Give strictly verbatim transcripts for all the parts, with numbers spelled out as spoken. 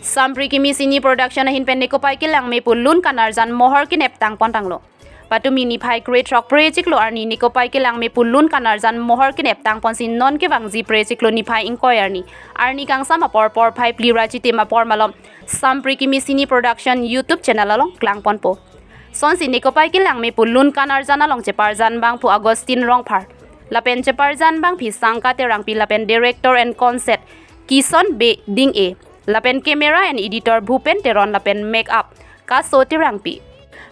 Sampri Kimi Cine Production ahin pen Nekopai Kelangme pu lun kanarjan mohor kenep tangpon tanglo. Patumi niphai kre throk pre chiklo arni Nekopai Kelangme pu lun kanarjan mohor kenep tangponsi non kevangji pre chiklo niphai ingkoi arni, arni kangsam apor porphai phli ra chitim apor malom Sampri Kimi Cine Production YouTube channel along klangponpo. Sonsi Nekopai Kelangme pu lun kanarjan along cheparjan abangphu Augustine Rongphar, lapen cheparjan abangpi Sangka Terangpi, lapen director and concept Kison Bey Ding-e, lapen camera and editor Bhupen Teron, lapen make up Kaso Terangpi.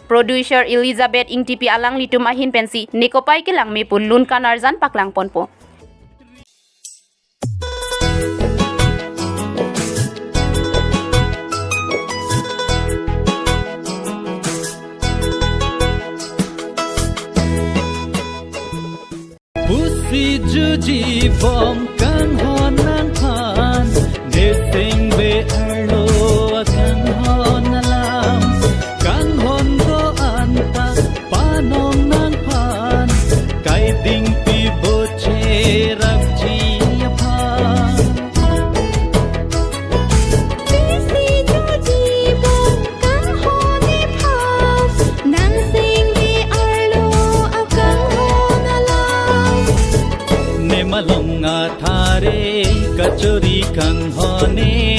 Producer Elizabeth Ingtipi alanglitum ahin pensi Nekopai Kelangme pu lun kanarjan paklangponpo. Pusi juji bom kanghon nangphan, Deseng Bey arlo akanghon alam. Kanghon do-an ta panong nangphan, Kaidingpi boche rakji aphan. Pusi juji bom kanghon nephan, Deseng Bey arlo akanghon alam. Nemalong athare kachori kanghon ne